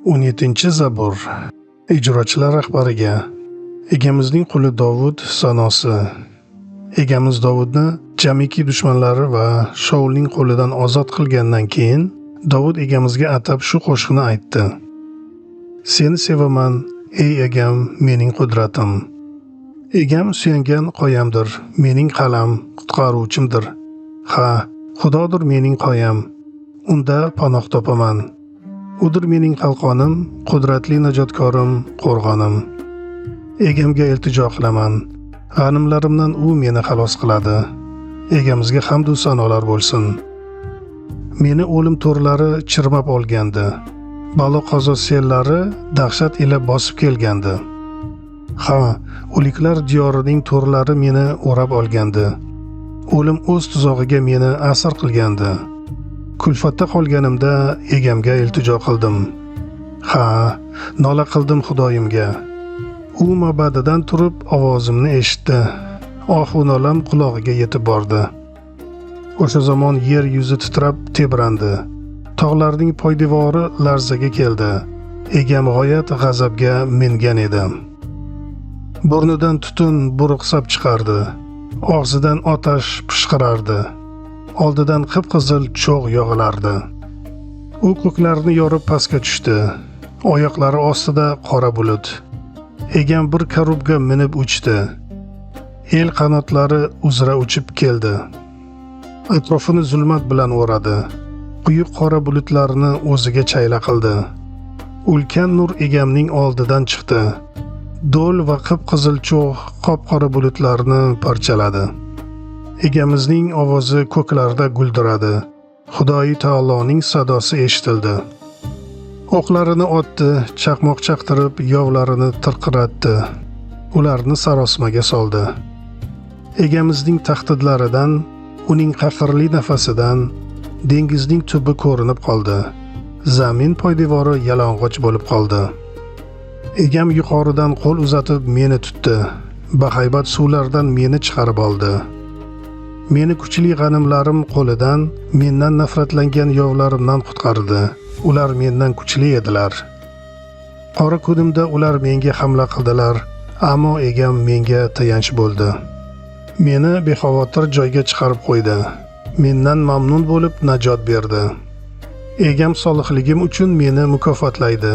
17-Zabur. Ijrochilar rahbariga. Egamizning quli Dovud sanosi. Egamiz Dovudni jamiki dushmanlari va Shaulning qo'lidan ozod qilgandan keyin Dovud egamizga atab shu qo'shiqni aytdi. Seni sevaman, ey egam, mening qudratim. Egam suyangan qoyamdir, mening qalam, qutqaruvchimdir. Ha, Xudodir mening qoyam. Unda panoh topaman. Udir mening qalqonim, qudratli najotkorim, qo'rg'onim. Egamga iltijo qilaman. G'animlarimdan u meni xalos qiladi. Egamizga hamd u sanolar bo'lsin. Meni o'lim to'rlari chirmab olgandi. Balo qazo sellari dahshat ila bosib kelgandi. Ha, o'liklar diyorining to'rlari meni o'rab olgandi. O'lim o'z tuzog'iga meni asir qilgandi. Kulfatda qolganimda egamga iltijo qildim. Ha, nola qildim Xudoyimga. U ma'badidan turib ovozimni eshitdi. Ohu nolam qulog'iga yetib bordi. O'sha zamon yer yuzi titrab tebrandi. Tog'larning poydevori larzaga keldi. Egam g'oyat g'azabga mingan edi. Burnidan tutun buruqsab chiqardi. Og'zidan otash pishqirardi. Oldidan qip-qizil cho'g' yog'ilardi. U ko'klarni yorib pastga tushdi. Oyoqlari ostida qora bulut. Egam bir karubga minib uchdi. El qanotlari uzra uchib keldi. Atrofini zulmat bilan o'radi. Quyuq qora bulutlarni o'ziga chayla qildi. Ulkan nur egamning oldidan chiqdi. Do'l va qip-qizil cho'g' qop-qora bulutlarni parchaladi. Egamizning ovozi ko'klarda guldiradi. Xudoyi taoloning sadosi eshitildi. O'qlarini otdi, chaqmoq chaqtirib, yovlarini tirqiratdi. Ularni sarosmaga soldi. Egamizning tahdidlaridan, uning qahrli nafasidan dengizning tubi ko'rinib qoldi. Zamin poydevori yalang'och bo'lib qoldi. Egam yuqoridan qo'l uzatib meni tutdi. Bahaybat suvlardan meni chiqarib oldi. Meni kuchli g'animlarim qo'lidan, mendan nafratlangan yovlarimdan qutqardi. Ular mendan kuchli edilar. Qora kunimda ular menga hamla qildilar, ammo egam menga tayanch bo'ldi. Meni bexavotir joyga chiqarib qo'ydi. Mendan mamnun bo'lib najot berdi. Egam solihligim uchun meni mukofotlaydi.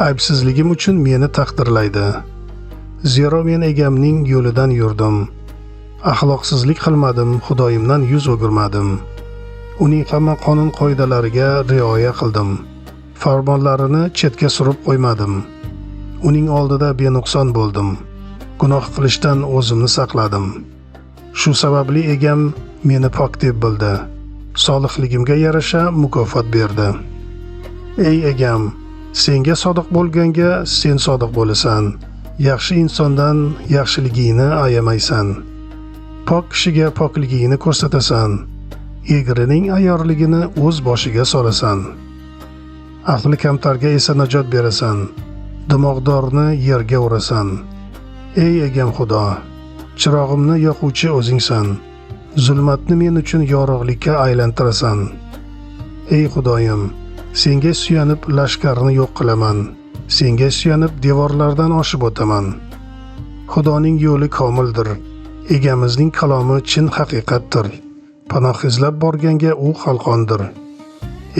Aybsizligim uchun meni taqdirlaydi. Zero men egamning yo'lidan yurdim. Axloqsizlik qilmadim, Xudoyimdan yuz o'girmadim. Uning hamma qonun qoidalariga rioya qildim. Farmonlarini chetga surib qo'ymadim. Uning oldida benuqson bo'ldim. Gunoh qilishdan o'zimni saqladim. Shu sababli egam meni pok deb bildi. Solihligimga yarasha mukofot berdi. Ey egam, senga sodiq bo'lganga sen sodiq bo'lasan. Yaxshi insondan yaxshiligingni ayamaysan. Pok kishiga pokligingni ko'rsatasan. Egrining ayyorligini o'z boshiga solasan. Aqli kamtarga esa najot berasan. Dimog'dorni yerga urasan. Ey egam Xudo, chirog'imni yoquvchi o'zingsan. Zulmatni men uchun yorug'likka aylantirasan. Ey Xudoyim, senga suyanib lashkarni yo'q qilaman. Senga suyanib devorlardan oshib o'taman. Xudoning yo'li komildir. Egamizning kalomi chin haqiqatdir. Panoh izlab borganga u qalqondir.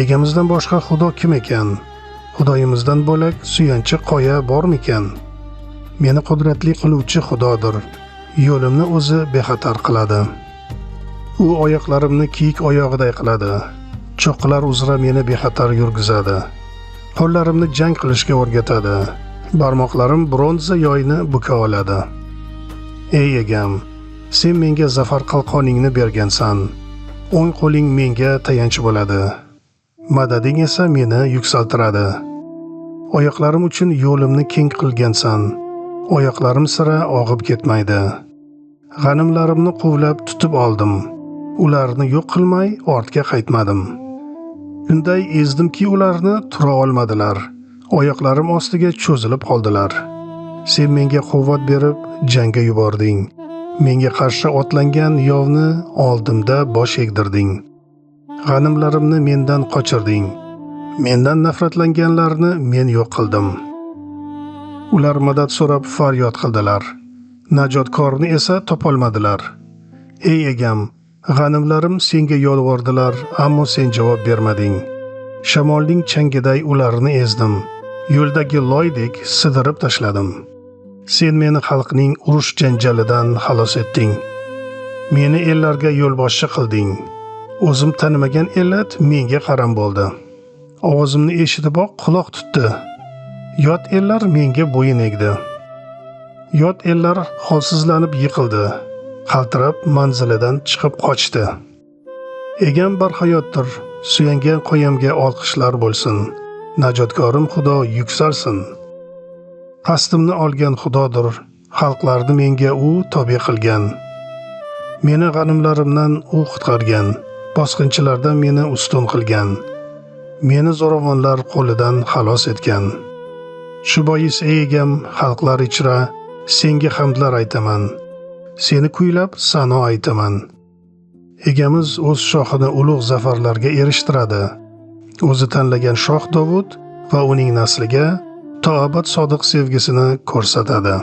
Egamizdan boshqa Xudo kim ekan? Xudoyimizdan bo'lak suyanchiq qoya bormikan? Meni qudratli qiluvchi Xudodir. Yo'limni o'zi bexatar qiladi. U oyoqlarimni kiyik oyog'iday qiladi. Cho'qqilar uzra meni bexatar yurgizadi. Qo'llarimni jang qilishga o'rgatadi. Barmoqlarim bronza yoyni buka oladi. Ey egam, sen menga zafar qalqoningni bergansan. O'ng qo'ling menga tayanch bo'ladi. Madading esa meni yuksaltiradi. Oyoqlarim uchun yo'limni keng qilgansan. Oyoqlarim sira og'ib ketmaydi. G'animlarimni quvlab tutib oldim. Ularni yo'q qilmay ortga qaytmadim. Shunday ezdimki ularni tura olmadilar. Oyoqlarim ostiga cho'zilib qoldilar. Sen menga quvvat berib jangga yubording. Menga qarshi otlangan yovni oldimda bosh egdirding. G'animlarimni mendan qochirding. Mendan nafratlanganlarni men yo'q qildim. Ular madad so'rab faryod qildilar. Najotkorni esa topolmadilar. Ey egam, g'animlarim senga yolvordilar, ammo sen javob bermading. Shamolning changiday ularni ezdim. Yo'ldagi loydek sidirib tashladim. Sen meni xalqning urush janjalidan xalos etding. Meni ellarga yo'lboshchi qilding. O'zim tanimagan ellat menga qaram bo'ldi. Ovozimni eshitiboq quloq tutdi. Yot ellar menga bo'yin egdi. Yot ellar holsizlanib yiqildi. Qaltirab manzilidan chiqib qochdi. Egam barhayotdir, suyangan qoyamga olqishlar bo'lsin. Najotkorim Xudo yuksalsin. Qasdimni olgan Xudodir, xalqlarni menga u tobe qilgan. Meni g'animlarimdan u qutqargan, bosqinchilardan meni ustun qilgan. Meni zo'ravonlar qo'lidan xalos etgan. Shu bois ey egam, xalqlar ichra senga hamdlar aytaman. Seni kuylab sano aytaman. Egamiz o'z shoxini ulug' zafarlarga erishtiradi. O'zi tanlagan shoh Dovud va uning nasliga to abad sodiq sevgisini ko'rsatadi.